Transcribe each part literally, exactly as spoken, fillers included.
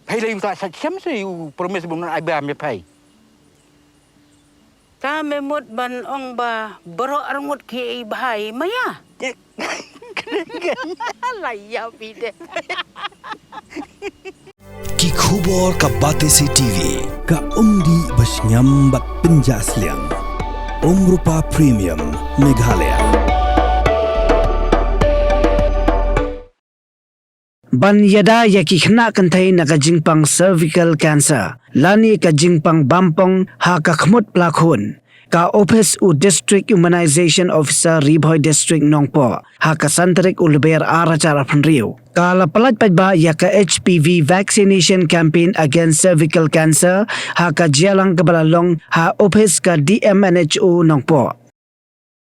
Phai lei u ta sa chem se u promise bun ai ba me phai. Ta me mut ban ong ba baroh arngut ki ei bhai maya. La ya bide. Ki khubor ka Batesi T V, ka umdih ba shngiam bad pynjah sliang. Umrupa Premium Meghalaya. Ban ïada ïa ki khynnah kynthei na ka jingpang cervical cancer lane ka jingpang bampong ha ka khmut pla khun, ka ophis u District Immunization Officer Ri Bhoi District Nongpoh ha ka san tarik u Lber ar hajar arphew hynriew ka la pyllait paidbah ïa ka H P V vaccination campaign against cervical cancer ha ka jingïalang kaba la long ha ophis ka D M N H O Nongpoh.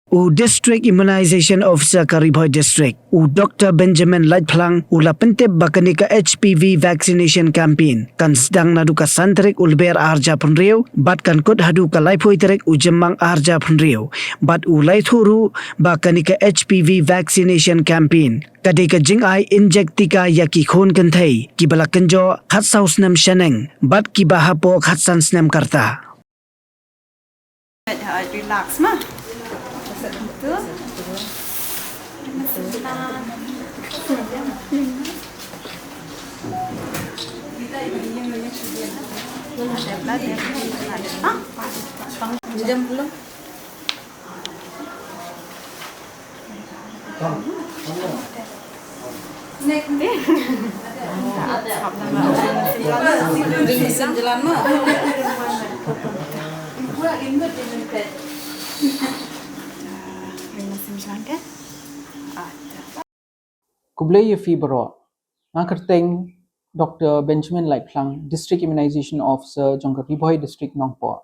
U District Immunization Officer ka Ri Bhoi District, u Doctor Benjamin Laitphlang, u la pyntip ba kane ka H P V vaccination campaign kan sdang naduh ka san tarik u Lber ar hajar arphew hynriew bad kan kut haduh ka laiphew tarik u Jymmang ar hajar arphew hynriew. Bad u la ïathuh ruh ba kane ka H P V vaccination campaign ka dei ka jingai injek tika ïa ki khun kynthei kiba la kynjoh khatsaw snem shaneng bad kiba hapoh khatsan snem ka rta. Relax ma. Tu. Jam belum? Khublei ïa phi baroh. Nga kyrteng Doctor Benjamin Laitphlang, District Immunization Officer jong ka Ri Bhoi District Nongpoh.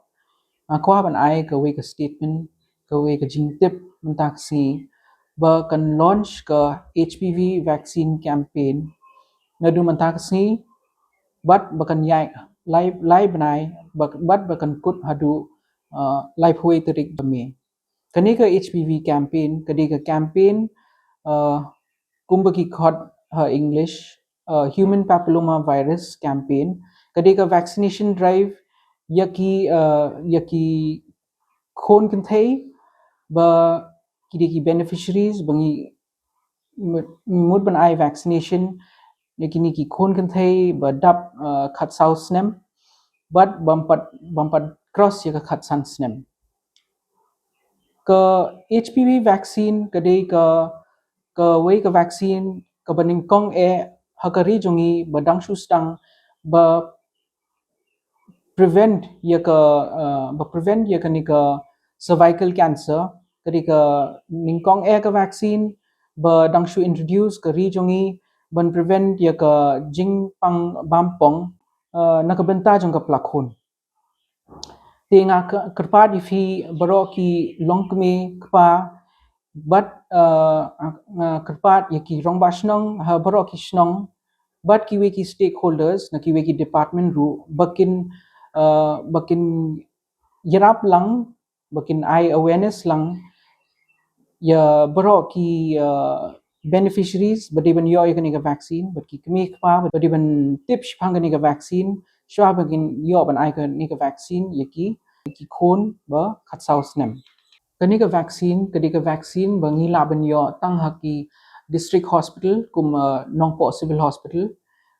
Nga kwah ban ai kawei ka statement, kawei ka jingtip mynta ka sngi ba kan launch ka H P V vaccine campaign naduh mynta ka sngi bad ba kan ïaid lai, lai bnai, bad, bad ba kan kut haduh, uh, laiphew tarik May. Kane ka H P V campaign ka dei ka campaign, uh, kumba ki khot ha English, uh, Human Papilloma Virus Campaign. Ka dei ka vaccination drive ïa ki, uh, ïa ki khun kynthei ba ki dei ki beneficiaries ba ngi mut, mut ban ai vaccination ïa kine ki khun kynthei ba dap, uh, khatsaw snem bad bym pat, bym pat cross ïa ka khatsan snem. Ka H P V vaccine ka dei ka, kawei ka vaccine kaba nyngkong eh ha ka ri jong ngi ba dang shu sdang ba prevent ïa ka, uh, ba prevent ïa kane ka cervical cancer. Ka dei ka nyngkong eh ka vaccine ba dang shu introduce ka ri jong ngi ban prevent ïa ka jingpang bampong, uh, na ka bynta jong ka pla khun. Te nga kyrpad ïa phi baroh ki longkmie kpa bad, uh, nga kyrpad ïa ki rangbah shnong ha baroh ki shnong bad kiwei ki stakeholders na kiwei ki department ruh ba kin, uh, ba kin ïarap lang, ba kin ai awareness lang ïa baroh ki, uh, beneficiaries ba dei ban ïoh ïa kane ka vaccine, bad ki kmie kpa ba dei ban tip shaphang kane ka vaccine shuwa ba kin ïoh ban ai kane ka vaccine ïa ki, ki khun ba khatsaw snem. Kane ka vaccine ka dei ka vaccine ba ngi lah ban ïoh tang ha ki district hospital kum, uh, Nongpoh Civil Hospital,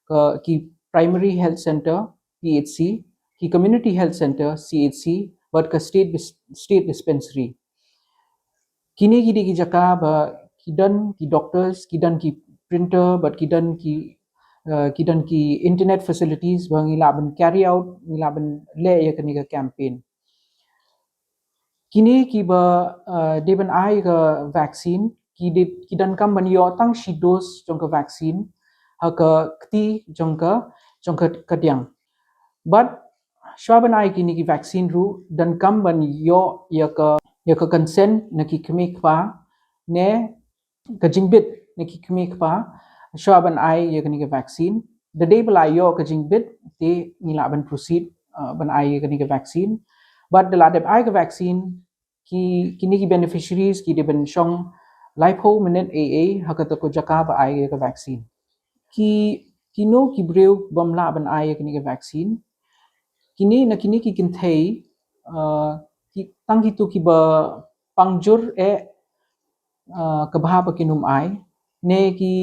ka ki Primary Health Center, P H C, ki Community Health Center, C H C, bad ka state dis-, state dispensary. Kine ki dei ki jaka ba ki don ki doctors, ki don ki printer, bad ki don ki, uh, ki don ki internet facilities ba ngi lah ban carry out, ngi lah ban leh ïa kane ka campaign. Kine kiba, uh, dei ban ai ka vaccine ki dei, ki donkam ban ïoh tang shi dose jong ka vaccine ha ka kti jong ka, jong ka, ka diang. Bad shuwa ban ai kine ki vaccine ruh donkam ban ïoh ïa ka, ïa ka consent na ki kmie kpa ne ka jingbit na ki kmie kpa shuwa ban ai ïa kane ka vaccine. Da dei ba la ïoh ka jingbit te ngi lah ban proceed, uh, ban ai ïa kane ka vaccine. Bad da la dep ai ka vaccine ki, kine ki beneficiaries ki dei ban shong laiphew minit ei ei ha kata ka jaka ba ai ïa ka vaccine. Ki kino ki briew bym lah ban ai ïa kane ka vaccine. Kine na kine ki kynthei, uh, ki, tang kito kiba pang jur eh, uh, ka bha ba kin ym ai. Ne ki,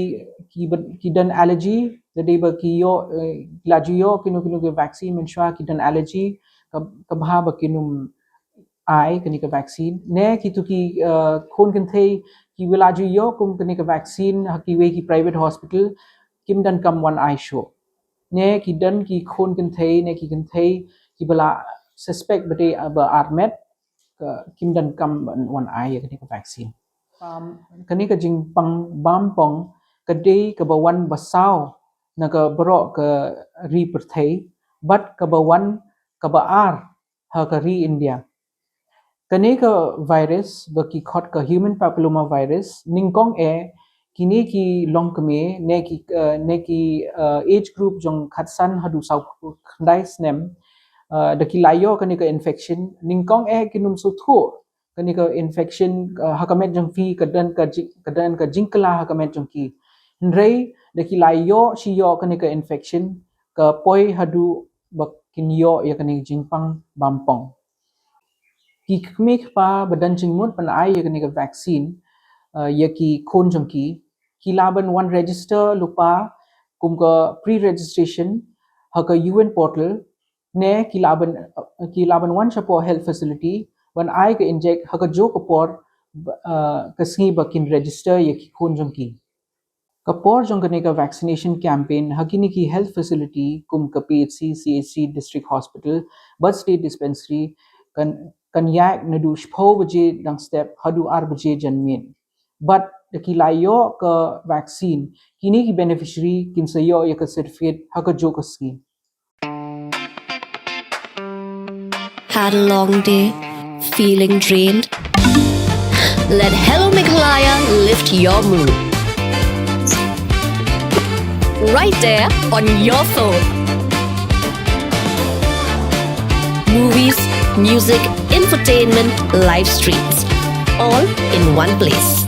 ki, ba, ki don allergy, da dei ba ki ïoh, eh, la ju ïoh kino kino ki vaccine mynshuwa, ki don allergy, ka, ka bha ba kin ym ai kane ka vaccine. Ne kito ki, uh, khun kynthei kiba la ju ïoh kum kane ka vaccine ha kiwei ki private hospital, kim donkam wan ai shuh. Ne ki don ki khun kynthei, ne ki kynthei kiba la suspect ba dei, uh, ba armet, ka, kim donkam wan ai ïa kane ka vaccine. Um, kane ka jingpang bam pong ka dei kaba wan ba saw na ka baroh ka ri pyrthei, bad kaba wan kaba ar ha ka ri India. Kane ka virus ba ki khot ka human papilloma virus, nyngkong eh kine ki longkmie ne ki, uh, ne ki, uh, age group jong khatsan haduh sawphew khyndai snem, uh, da ki la ïoh kane ka infection, nyngkong eh kin ym sngewthuh kane ka infection, uh, ha ka met jong ki, ka don ka jing, ka don ka jingkylla ha ka met jong ki. Hynrei da ki la ïoh shi ïoh kane ka infection, ka poi haduh ba kin ïoh ïa kane ka jingpang bam pong. Ki kmie kpa ba don jingmut ban ai ïa kane ka vaccine, uh, ïa ki khun jong ki, ki lah ban wan register lypa kum ka pre-registration ha ka U N portal, ne ki lah ban, uh, ki lah ban wan shapoh health facility ban ai ka inject ha kajuh ka por, uh, ka sngi ba kin register ïa ki khun jong ki. Ka por jong kane ka vaccination campaign ha kine ki health facility kum ka P H C, C H C, district hospital bad state dispensary kan, kan ïaid naduh shiphew baje dang step haduh ar baje janmiet. Bad da ki la ïoh ka vaccine, kine ki beneficiary kin sa ïoh ïa ka certificate ha kajuh ka sngi. Had a long day? Feeling drained? Let Hello Meghalaya lift your mood. Right there on your phone. Movies, music, infotainment, live streams, all in one place.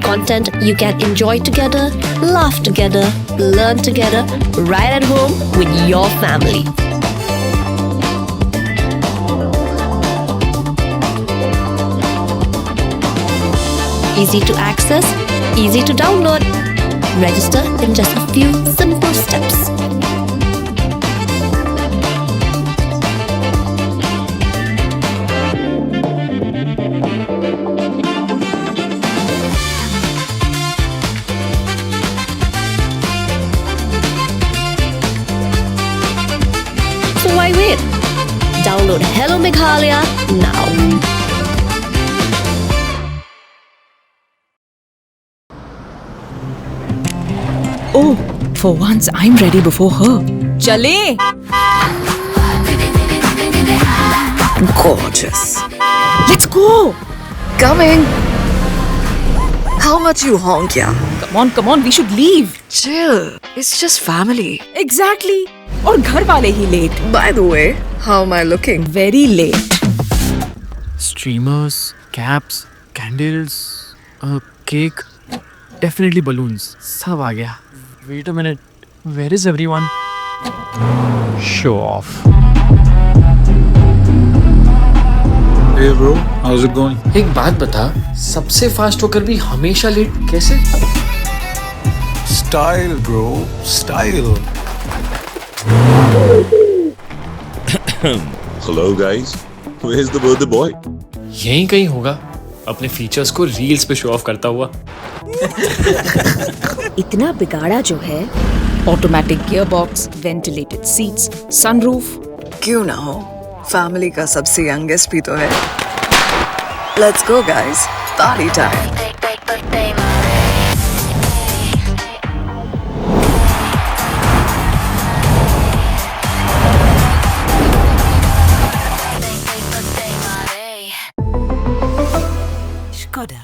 Content you can enjoy together, laugh together, learn together, right at home with your family. Easy to access, easy to download. Register in just a few simple steps. So why wait? Download Hello Meghalaya now. Oh, for once I'm ready before her. Chale! Gorgeous. Let's go. Coming. How much you honk, yeah? Come on, come on, we should leave. Chill. It's just family. Exactly. और घर वाले ही late. By the way, how am I looking? Very late. Streamers, caps, candles, a cake, definitely balloons. सब आ गया. Wait a minute. Where is everyone? Show off. Hey bro, how's it going? एक बात बता, सबसे फास्ट होकर भी हमेशा लेट कैसे? Style bro, style. Hello guys, where's the birthday boy? यहीं कहीं होगा, अपने फीचर्स को रील्स पे शो ऑफ करता हुआ. इतना बिगाड़ा जो है. Automatic gearbox, ventilated seats, sunroof. क्यों ना हो, फैमिली का सबसे यंगेस्ट भी तो है. Let's go guys, party time. Skoda.